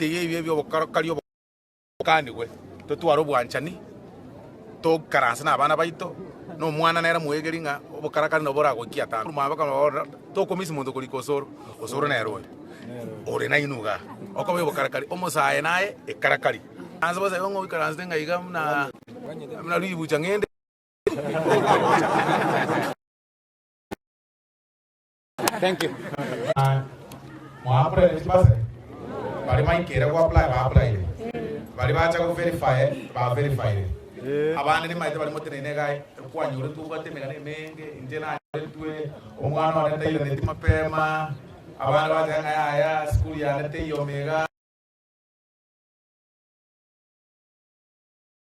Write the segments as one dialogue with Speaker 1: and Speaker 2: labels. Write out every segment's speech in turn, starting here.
Speaker 1: Ebinto ebi ebibe bi'obokarokari obokanigwe, totware obwanchani, toikaranse na abana baito, na omwana nere moegeri ng'a obokarakari nabo boragoikie atambe. Tokomisi monto korika osoro, osoro nere oyo ore nainwe igaa, okoba obokarakari, omosae naye ekarakari. Ase bosa igo ng'a oikaransete ng'a iga buna buna ribucha ng'ende.
Speaker 2: Thank you.
Speaker 1: Mwa apply chibasari bari baikere go apply ba applyire bari bacha go verify ba verifyire abande nimaete bari motenene iga kwanyoretwe obwate emegano emenge inche nanyoretwe omwana one tairaneti mapema abande bateba ng'a yaya sukuru yane teiyo iga.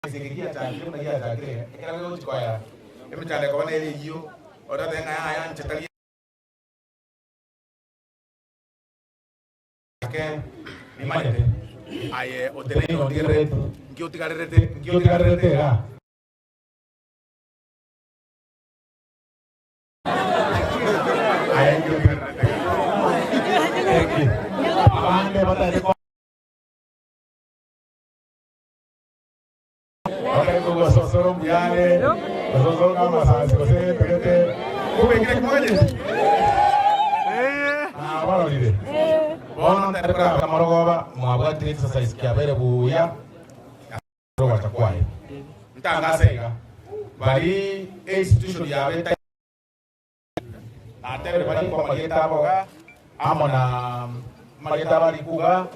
Speaker 1: Ase eke giachakire buna giachakire iga, ekero gegochia koera, emechando ekoba nere eyio, otatebe ng'a yaya inche tari ake nimanyete. Aye oteneine ontigerereti, nki otigarerete, nki otigarerete iga? Aye nki otigarerete iga? Thank you. Abande batagete ko. Gososoro mbuya are, gososoro ng'amasansi gose gento gete kobekire kimoganyeti. Nabarorire. Bono ntari koraba amorogoba mwabwatire exercise kiabeire buya rogocha kwaye. Ntangase iga bari institution yabo etari natebire barikwe amarieta abo iga amo na amarieta abo arikwe iga.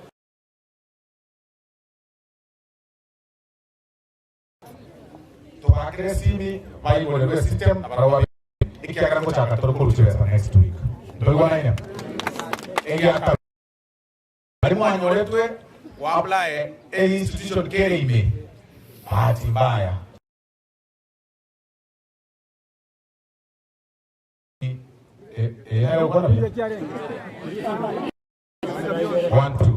Speaker 1: Tobakere esimi baigorerwe esystem na barabwo babeke ekiagera ngochaka tore korwa chibesa next week. Ntoigwanaine? Egiakabere, baria mwanyoretwe go apply einstitution kere ime, bahati mbaya. Eh, eh, nere gokwana buya? One, two.